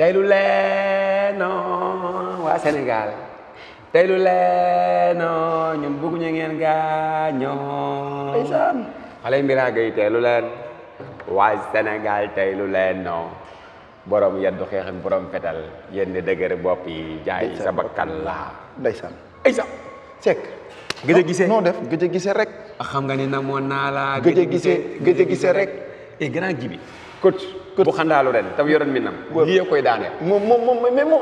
tey lu leen waa Sénégal tey lu leen ñun bëgguñu ngeen gaañoo. ndeysaan. xale Mbira Gueye tey lu leen waa Sénégal tey lu leen borom yeddu xeex ak borom fetal yéen dëgër bopp yi jaay sa bakkan la. ndeysaan. aysa Seck. gëj a gisee noo def gëj a gisee rek. xam nga ni namoon naa la. gëj a gisee rek. grand ji bi coach bu xandaalu ren tam yoroon mi nam lii koy daaneel. moom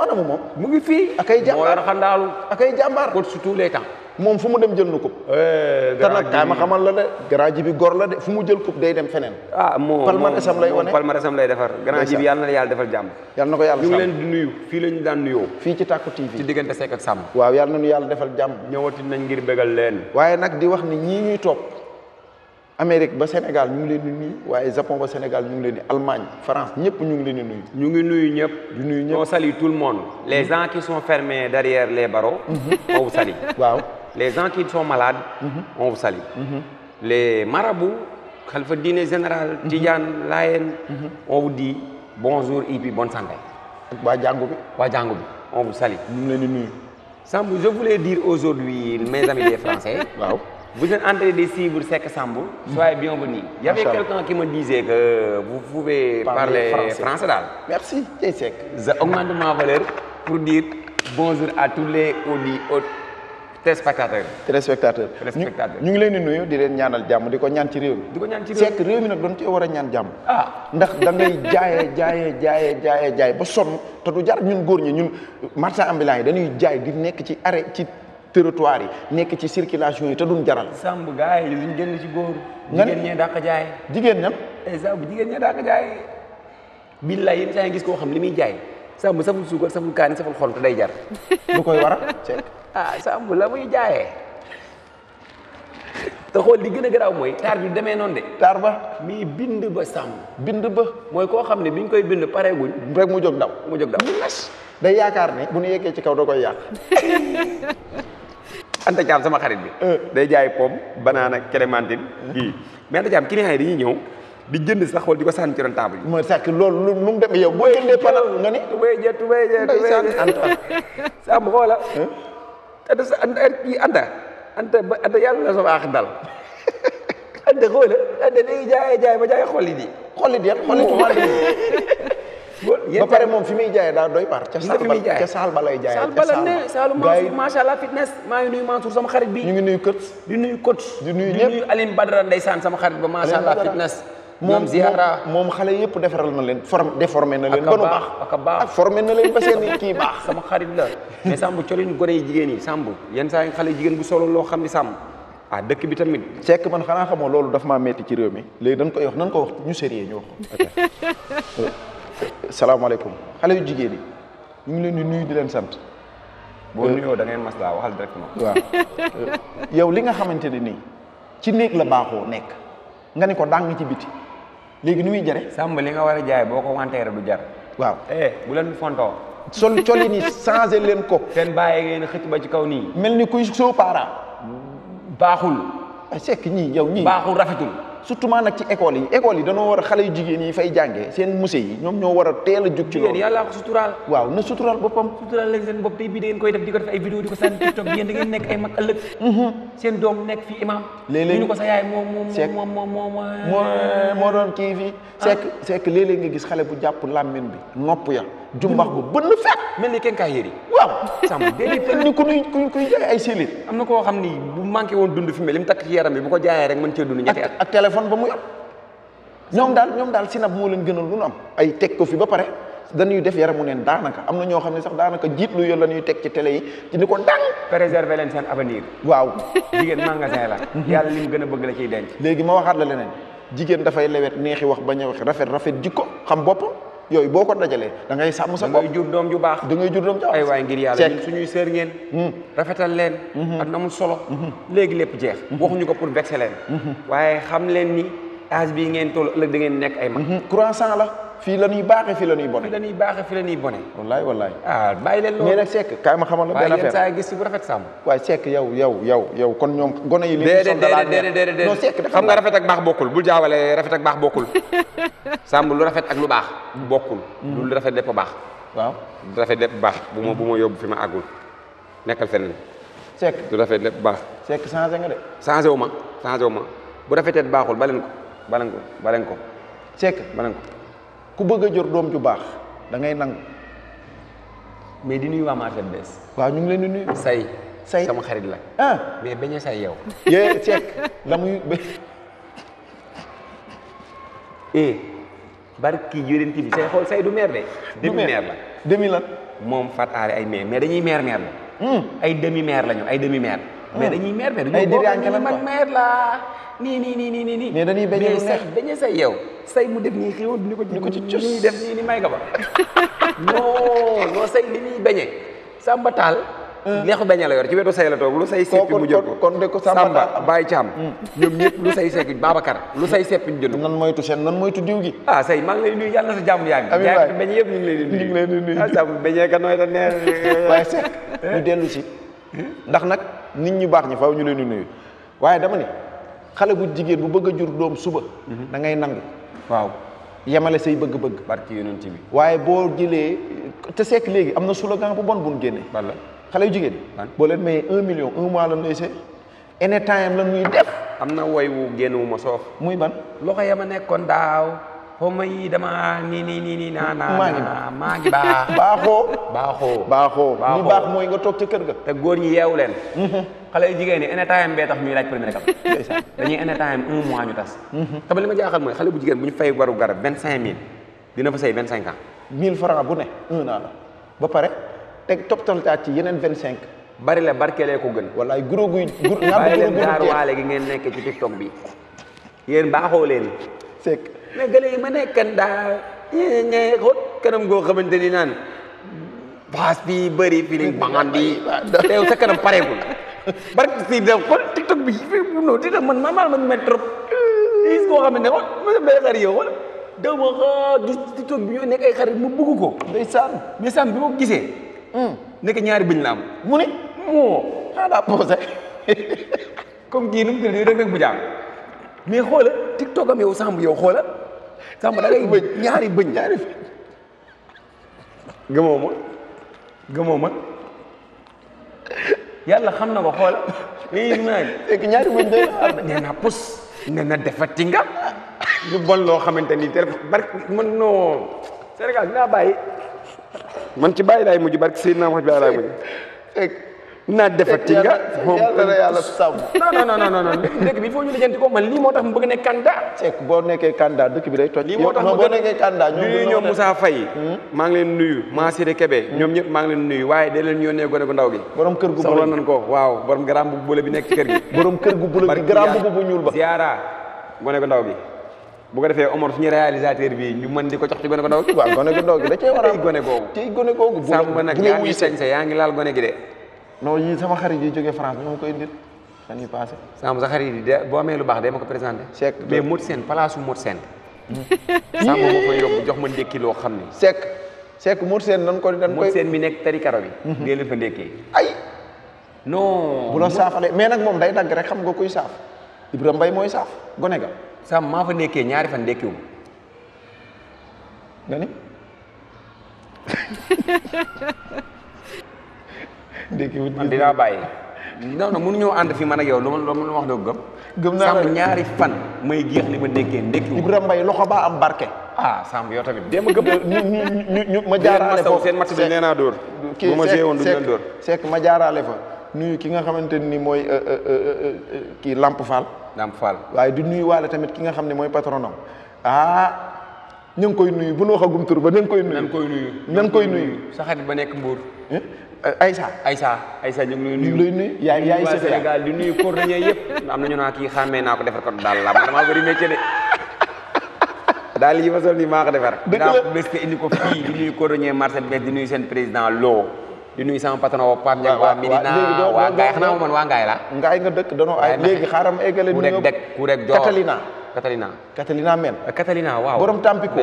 anamu moom. mu ngi fii. akay jàmbaar moo yor xandaalu. akay jàmbaar. coach tous les temps. moom fu mu dem jël na coupe. te nag kaay ma xamal la de. grand ji bi gor la de fu mu jël coupe day dem feneen. moom palmarèsam lay wane palmarèsam lay defar. grand ji bi yàlla na yàlla defal jàmm. yàlla na ko yàlla ñu ngi leen di nuyu fii la ñu daan nuyoo. fii ci Tacko TV. ci diggante Seck ak Samb. waaw yàlla na nu yàlla defal jàmm. ñëwati nañ ngir bégal leen. waaye nag di wax ni ñii ñuy topp Amérique ba Sénégal ñu ngi leen di nuyu waaye Japon ba Sénégal ñu ngi leen di Allemagne France ñëpp ñu ngi leen di nuyu. ñu ngi nuyu ñëpp. di nuyu ñëpp on salue tout le monde. les gens qui sont fermés derrière les barreaux. on vous salue. waaw. les gens qui sont malades. on vous salue. les marabouts xalifa diine général. Tidiane Layen. on vous dit bonjour et puis bonne santé. waa jàngu bi. waa jàngu bi on vous salue. ñu ngi leen di nuyu. Samb je voulais dire aujourd'hui mes amis des Français. waaw. Vous êtes en train de suivre Seck Samb. Soyez bienvenus. Il y avait quelqu'un qui me disait que vous pouvez parler français daal. merci Thiey Seck. Je augmente ma valeur pour dire bonjour à tous les téléspectateurs. ñu ngi leen di nuyu di leen ñaanal jàmm di ko ñaan ci réew mi. di ko ñaan ci réew mi Seck réew mi nag doon cee war a ñaan jàmm. ah ndax da ngay jaay ba sonn te du jar ñun góor ñi ñun marchand ambulant yi dañuy jaay di nekk ci arrêt ci territoire yi nekk ci circulation yi te duñ jaral. Samb gars yi luñ jënd ci góor. nga ne jigéen ñee dàq jaay. jigéen ñam. Samb jigéen ñee dàq jaay. billaay yéen saa ngi gis koo xam li muy jaay. Samb saful suukar saful kaani saful xol te day jar. lu koy waral Seck. Samb la muy jaayee. te xool li gën a garaaw mooy taar bi demee noonu de. taar ba. mais bind ba Samb. bind ba. mooy koo xam ne biñ koy bind pareeguñ. rek mu jóg daw. day yaakaar ne bu ñu yeggee ci kaw da koy yàq. Anta Thiam sama xarit bi. day jaay pomme banana clémentine. kii mais Anta Thiam client yi dañuy ñëw di jënd sax xool di ko sànni ci ron table yi. mooy Seck loolu lu mu demee yow boo jëndee panal nga ni. tubéy jë Samb xoola. Anta yàlla na sama àq dal. Anta xoola Anta day jaay ba jaay xolli di. xollit ba pare moom fi muy jaayee daa doy waar. ca saal ba lay jaayee. saal ba la ne saalu Mansour macha allah fitness. maa ngi nuyu Mansour sama xarit bi. ñu ngi nuyu kër. di nuyu coach. di nuyu ñëpp di nuyu Aline Badara ndeysaan sama xarit ba macha allah fitness. moom ziara moom xale yëpp defaral na leen déformé na leen. ba nu baax ak baax formé na leen ba seen kii baax. sama xarit la mais Samb colin gone yi jigéen yi Samb yenn saa yi xale jigéen bu solo loo xam ni Samb dëkk bi tamit. Seck man xanaa xamoo loolu daf maa metti ci réew mi léegi dañ koy wax nan ko wax ñu sérieux ñu wax ko. salaamaaleykum xale yu jigéen yi ñu ngi leen di nuyu di leen sant. boo nuyoo da ngeen maslaa waxal directement. waaw yow li nga xamante ne nii ci néeg la baaxoo nekk nga ni ko dàng ci biti léegi nu muy jare. Samb li nga war a jaay boo ko wanteere du jar. waaw bu leen fontoo. coli ni changé leen ko. seen bàyyi ngeen xëcc ba ci kaw nii. mel ni kuy soo para. baaxul. Seck ñii yow ñii. baaxul rafetul. surtout maa nag ci école yi dañoo war a xale yu jigéen yi fay jàngee seen musée yi ñoom ñoo war a teel a jug ci loolu. yàlla ko suturaal. waaw na suturaal boppam. suturaal leen seen bopp tey bii da ngeen koy def di ko def ay vidéo di ko sànni TikTok yéen da ngeen nekk ay mag ëllëg. seen doom nekk fii imam. léeg-léeg ñu ko sa yaay moo doon kii fii. Seck léeg-léeg nga gis xale bu jàpp làmmiñ bi nopp ya jumbax bu bënn fekk. mel ni kenn kaa yéri. waaw Samb déedéet ni kuy jaay ay séeréer. am na koo xam ni bu manqué woon dund fi mu li mu takk ci yaram bi bu ko jaayee rek mën cee dund ñetti at. ak téléphone ba mu yor. ñoom daal sinap moo leen gënal lu nu am. ay teg ko fi ba pare dañuy def yaramu neen daanaka am na ñoo xam ne sax daanaka jiit lu yor la ñuy teg ci télé yi ci ni ko dang. préserver leen seen avenir. waaw jigéen magasin la. yàlla li mu gën a bëgg la ciy denc. léegi ma waxaat la leneen jigéen dafay lewet neexi wax bañ a wax rafet jikko xam boppam yooyu boo ko dajalee da ngay sàmm sa bopp. da ngay jur doom ju baax. ay waay ngir yàlla ñun suñuy sœur ngeen. rafetal leen. ak na mu solo. léegi lépp jeex. waxuñu ko pour vexer leen. waaye xam leen ni âge bii ngeen toll ëllëg da ngeen nekk ay mag. croissant la fii la ñuy baaxee fii la ñuy bone. fii la ñuy bone. wallaay. bàyyi leen loolu. mais nag Seck kaay ma xamal la benn affaire. waaye yenn saa yi gis bu rafet Samb. waaye Seck yow kon ñoom gone yi. li ñu sonn dalaa déedéet non Seck xam nga rafet ak baax bokkul bul jaawale rafet ak baax bokkul. Samb lu rafet ak lu baax bokkul. lu rafet lépp baax. waaw du rafet lépp baax bu ma yóbbu fi ma àggul nekkal feneen. Seck du rafet lépp baax. Seck changé nga de. changé wu ma bu rafetee baaxul baleen ko. Seck baleen ko. ku bëgg a jur doom ju baax da ngay nangu. mais di nuyu waa marché bees. waaw ñu ngi leen di nuyu. say sama xarit la. mais bañ a say yow. yee Seck la muy. barki yonent bi say xool say du meer de. demi meer la. demi lan. moom Fatou Aare ay meer mais dañuy meer la. ay demi meer lañu ay demi meer. mais dañuy meer mais ay diriyanke lan man meer la nii. mais dañuy bañ a lu neex bañ a say yow. say mu def nii xéwal ni ko ci cos nii def nii may nga ba. non say li muy bañee. Samba Tall. leexu bañ la yor ci wetu say la toog lu say seppi mu jël ko kon de ko Samba Baye Thiam. ñoom ñëpp lu say seppi Babacar lu say seppi ñu jënd. nan moytu diw gi. say maa ngi lay nuyu yàlla na sa jàmm yaa ngi. amiin waay bañ yëpp ñu ngi leen di nuyu. Samba bañee ka nooy ta neex. waaye Seck ñu dellu si ndax nag nit ñu baax ñi faaw ñu leen di nuyu waaye dama ne xale bu jigéen bu bëgg a jur doom suba. da ngay nangu. waaw yemale say bëgg-bëgg. barki yonent bi. waaye boo jëlee te Seck léegi am na slogan bu bon bu ñu génne. walla xale yu jigéen boo leen mayee 1 million 1 mois lan lay see anytime lan ñuy def. am na woy wu génn wu ma soof. muy ban. loxo ya ma nekkoon daaw xaw ma yi dama nii maa ngi baaxoo li baax mooy nga toog ca kër ga. te góor ñi yeewu leen. xale yu jigéen ñi anytime bee tax ñuy laaj premier étape. dañuy anytime 1 mois ñu tas. te ba li ma jaaxal mooy xale bu jigéen bu ñu fay waru garab 25000 dina fa sëy 25 ans. 1000 francs bu ne 1 an la ba pare teg toptal taat ci yeneen 25. bari la barkelee ko gën. wallaay guro guy. bàyyi leen gaaruwaale gi ngeen nekk ci TikTok bi yéen baaxoo leen. Seck mais gële yi ma nekkan daa ñe xool kanam goo xamante ni naan baas bi bëri feeling bangan bi teew sa kanam pareegul barke si da xool TikTok bi non dina man ma met trop gis koo xam ne xool ma bay xar yow xool dama gis TikTok bi ñoo nekk ay xarit mu bëgg ko ndeysaan mais sam bi ma ko gisee nekk ñaari bëñ la am mu ne moo xaadaa posé comme kii nu mu tudd rek bu jaam mais xoola TikTok am yow Samb yow xoola Samb da ngay ñaari bëñ gëmoo ma yàlla xam na ko xoola mais fekk ñaari bëñ day nee na pus nee na defati nga lu bon loo xamante ni téléphone barke man non Sénégal dinaa bàyyi man ci bàyyi laay mujj barke Seydina wax bi laay mujj fekk naa defati nga yàlla na yàlla sàmm. non dëkk bi il faut ñu lijjanti ko man lii moo tax mu bëgg nekk candidat. Seck boo nekkee candidat dëkk bi day toj. lii moo tax boo nekkee candidat ñoom Moussa Faye maa ngi leen nuyu Massiré Kébé ñoom ñëpp maa ngi leen nuyu waaye da leen yónnee gone gu ndaw gi borom kër gu soxla nañ ko waaw borom garaam bu bule bi nekk ci kër gi borom kër gu bule bi garaam bu ñuul ba ziara gone gu ndaw gi bu ko defee Omar suñu réalisateur bi ñu mën di ko jox ci gone gu ndaw gi waaw gone gu ndaw gi da cee war a gone googu ci gone googu sàmm nag yaa ngi sañse yaa ngi laal gone gi de non yii sama xarit yi jógee France ñoo ma koy indil fan yii passé. Samb sa xarit yi de boo amee lu baax de ma ko présenté. Seck mais Modou Sène place su Modou Sène. Samb moo koy yóbbu jox ma ndékki loo xam ne. Seck Modou Sène dañ koy. Modou Sène mi nekk tari karo bi. dee leen fa ndékkee. ay. non. bu la saafalee mais nag moom day dagg rek xam nga kuy saaf. Ibrahima Mbaye mooy saaf gone ga. Samb maa fa ndékkee ñaari fan ndékkiwu nga ni. ndékkiwut man dinaa bàyyi. non mënuñoo ànd fi man ak yow lu ma wax doo gëm. gëm naa Samb ñaari fan may géex li ma ndékkee ndékkiwu. Ibrahima Mbaye loxo baa am barke. Samb yow tamit démb gëm. ñu ma jaaraale foofu seen match bi nee naa dóor. bu ma séewoon du leen dóor Seck ma jaaraale fa nuyu ki nga xamante ni mooy kii Lamp Fall. Lamp Fall waaye di nuyu waale tamit ki nga xam ne mooy patronam ñu ngi koy nuyu bu nu waxagum tur ba ñu ngi koy nuyu. nan koy nuyu. sa xarit ba nekk Mbour. Aïssa ñu ngi lay nuyu. yaay waa Sénégal di nuyu cordonnier yëpp. am na ñu naa kii xàmmee naa ko defar ko daal la man damaa bëri métier de. daal yi ma sol nii maa ko defar. dëgg la bés que indi ko fii di nuyu cordonnier marché bees di nuyu seen président Lo. di nuyu sama patron wa Pape Ndiaye waa Medina waa Ngaye xanaa man waa Ngaye la. Ngaye nga dëkk danoo ay léegi xaaral ma eggale. ku rek joor Catalina men Catalina waaw borom Tampico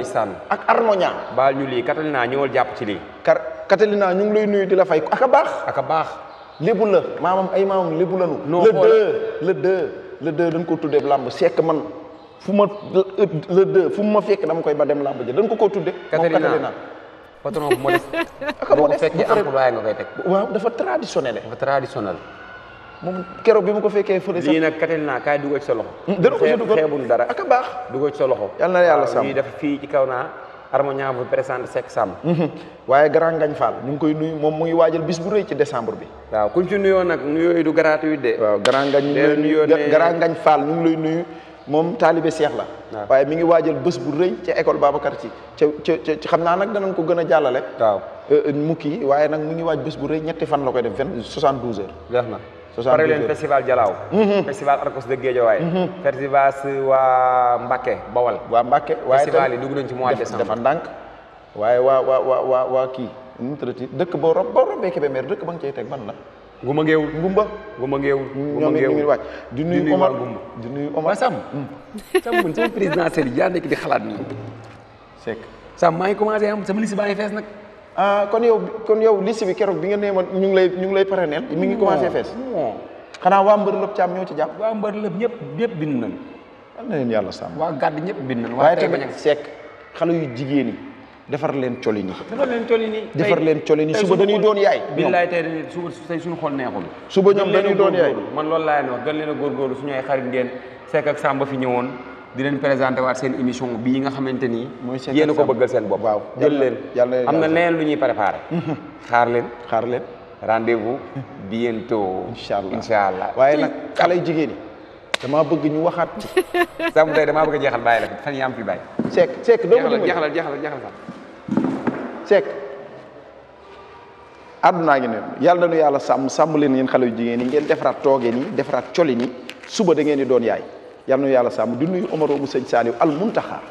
ak Arnoña baal ñu lii Catalina ñëwal jàpp ci lii. Catalina ñu ngi lay nuyu di la fay ak a baax. lébu la maamam lébu lanu. le deux dañ ko tuddee lamb Seck man fu ma le deux fu mu ma fekk dama koy ba dem lamb ja dañ ko tuddee. Catalina patron bu modeste. boo ko fekkee employé nga koy teg. waaw dafa traditionnel. dafa traditionnel. moom keroog bi mu ko fekkee fële sax. lii nag katel naa kaay dugal ci sa loxo. dana ko si dugal xeebul dara ak a baax. dugal ci sa loxo. yal na yàlla sàmm ñuy def fii ci kaw naa. Harmonia bu présenté Seck Samb. waaye Grand Ngagne Fall ñu ngi koy nuyu moom mu ngi waajal bis bu rëy ci décembre bi. waaw kuñ ci nuyoo nag nuyoo yi du gratuit de. waaw Grand Ngagne Fall ñu ngi lay nuyu moom taalibe Seex la. waaye mi ngi waajal bés bu rëy ca école Babacar ci ca xam naa nag danañ ko gën a jàllale. waaw mu kii waaye nag mu ngi waaj bés bu rëy ñetti fan la koy def 72 heures. jeex na. pare leen festival Jalaaw. festival Arcos de Guédiawaye. festival waa Mbacké Bawal. waa Mbacké waaye festival yi dugg nañ ci mois de décembre. dafa ndànk waaye waa kii nu mu tëddati dëkk boo rombee Kébémer dëkk ba nga cay teg ban la. Ngumba Ngeewul Ngumba Ngeewul. ñoom it ñu ngi waaj di nuyu Omar di nuyu Omar Sam. Sam man sama présidentielle yi yaa nekk di xalaat nii. Seck Sam maa ngi commencé am sama liste baa ngi fees nag. kon yow liste bi keroog bi nga nee ma ñu ngi lay parrainel mi ngi commencé fees. xanaa waa mbër lëpp Thiam ñoo ci jàpp. waa mbër lëpp ñëpp bind nañu. yal na leen yàlla sàmm. waa gàdd ñëpp bind nañu. waaye tamit Seck xale yu jigéen ñi defar leen colin yi. defar leen colin yi suba dañuy doon yaay. billaay tey suñu xol neexul. suba ñoom dañuy doon yaay man loolu laa leen wax gën leen a góorgóorlu suñu ay xarit ngeen Seck ak Samba fi ñëwoon di leen présenté waat seen émission bii nga xamante ni yéen a ko bëggal seen bopp. waaw jël leen am na leneen lu ñuy préparé. xaar leen rendez-vous bientôt. incha allah waaye nag xale yu jigéen ñi damaa bëgg ñu waxaat ci. Samb tey damaa bëgg a jeexal bàyyi la fan yi am fi bàyyi. Seck doo ko dimbali jeexal sax. Seck àddunaa ngi ne yàlla na nu yàlla sàmm leen yéen xale yu jigéen ñi ngeen defaraat toogee nii defaraat coli nii suba da ngeen di doon yaay yàlla na nu yàlla sàmm di nuyu Omaro bu sëñ Saliou al Muntaxa